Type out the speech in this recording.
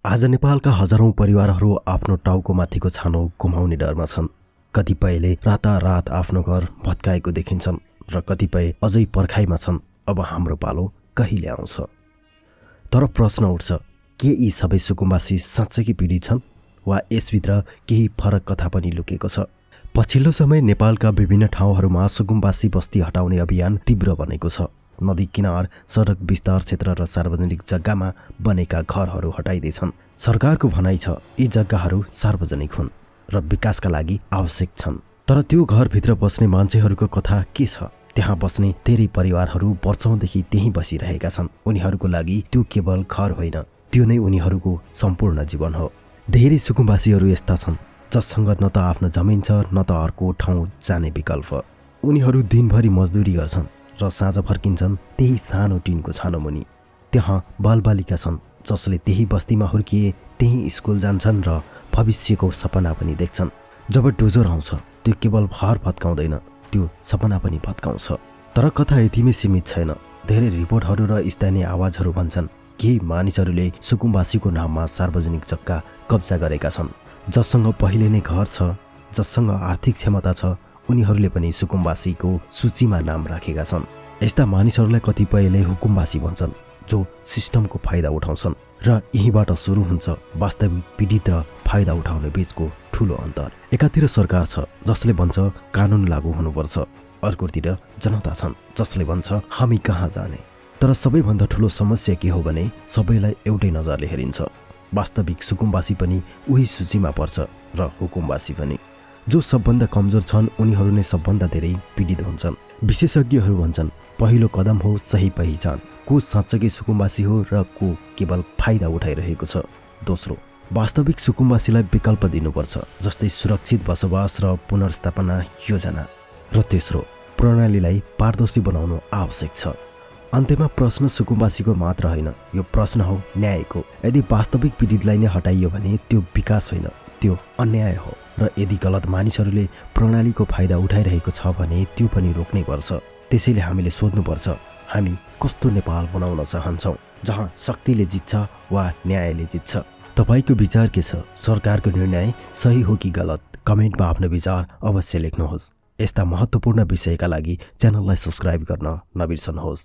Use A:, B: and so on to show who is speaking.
A: आज नेपालका हजारौं परिवारहरू आफ्नो टाउको माथिको छानो गुमाउने डरमा छन्। कतिपयले रातारात आफ्नो घर भत्काएको देखिन्छन् र कतिपय अझै पर्खाइमा छन्। अब हाम्रो पालो कहिले आउँछ? तर प्रश्न उठ्छ, के यी सबै सुकुम्बासी साँच्चै पीडित छन् वा यसभित्र केही फरक कथा पनि लुकेको छ? पछिल्लो समय नेपालका विभिन्न ठाउँहरूमा सुकुम्बासी बस्ती हटाउने अभियान तीव्र बनेको छ। नदी किनार, सडक विस्तार क्षेत्र र सार्वजनिक जग्गामा बनेका घरहरू हटाइँदैछन्। सरकारको भनाइ छ यी जग्गाहरू सार्वजनिक हुन् र विकासका लागि आवश्यक छन्। तर त्यो घरभित्र बस्ने मान्छेहरूको कथा के छ? त्यहाँ बस्ने धेरै परिवारहरू वर्षौंदेखि त्यहीँ बसिरहेका छन्। उनीहरूको लागि त्यो केवल घर होइन, त्यो नै उनीहरूको सम्पूर्ण जीवन हो। धेरै सुकुम्बासीहरू यस्ता छन् जससँग न त आफ्नो जमिन छ न त अर्को ठाउँ जाने विकल्प। उनीहरू दिनभरि मजदुरी गर्छन् र साँझ फर्किन्छन् त्यही सानो टिनको छानो मुनि। त्यहाँ बालबालिका छन् जसले त्यही बस्तीमा हुर्किए त्यही स्कुल जान्छन् र भविष्यको सपना पनि देख्छन्। जब डोजर आउँछ त्यो केवल घर भत्काउँदैन, त्यो सपना पनि भत्काउँछ। तर कथा यतिमै सीमित छैन। धेरै रिपोर्टहरू र स्थानीय आवाजहरू भन्छन् केही मानिसहरूले सुकुम्बासीको नाममा सार्वजनिक जग्गा कब्जा गरेका छन्। जससँग पहिले नै घर छ, जससँग आर्थिक क्षमता छ, उनीहरूले पनि सुकुम्बासीको सूचीमा नाम राखेका छन्। यस्ता मानिसहरूलाई कतिपयले हुकुमबासी भन्छन् जो सिस्टमको फाइदा उठाउँछन् र यहीँबाट सुरु हुन्छ वास्तविक पीडित र फाइदा उठाउने बीचको ठूलो अन्तर। एकातिर सरकार छ जसले भन्छ कानुन लागू हुनुपर्छ, अर्कोतिर जनता छन् जसले भन्छ हामी कहाँ जाने। तर सबैभन्दा ठूलो समस्या के हो भने सबैलाई एउटै नजरले हेरिन्छ। वास्तविक सुकुम्बासी पनि उही सूचीमा पर्छ र हुकुमबासी पनि। जो सबभन्दा कमजोर छन् उनीहरू नै सबभन्दा धेरै पीडित हुन्छन्। विशेषज्ञहरू भन्छन् पहिलो कदम हो सही पहिचान, को साँच्चै सुकुम्बासी हो र को केवल फाइदा उठाइरहेको छ। दोस्रो, वास्तविक सुकुम्बासीलाई विकल्प दिनुपर्छ, जस्तै सुरक्षित बसोबास र पुनर्स्थापना योजना। र तेस्रो, प्रणालीलाई पारदर्शी बनाउनु आवश्यक छ। अन्त्यमा प्रश्न सुकुम्बासीको मात्र होइन, यो प्रश्न हो न्यायको। यदि वास्तविक पीडितलाई नै हटाइयो भने त्यो विकास होइन, त्यो अन्याय हो। र यदि गलत मानिसहरूले प्रणालीको फाइदा उठाइरहेको छ भने त्यो पनि रोक्नै पर्छ। त्यसैले हामीले सोध्नुपर्छ, हामी कस्तो नेपाल बनाउन चाहन्छौँ, जहाँ शक्तिले जित्छ वा न्यायले जित्छ? तपाईको विचार के छ? सरकारको निर्णय सही हो कि गलत? कमेन्टमा आफ्नो विचार अवश्य लेख्नुहोस्। यस्ता महत्त्वपूर्ण विषयका लागि च्यानललाई सब्स्क्राइब गर्न नबिर्सनुहोस्।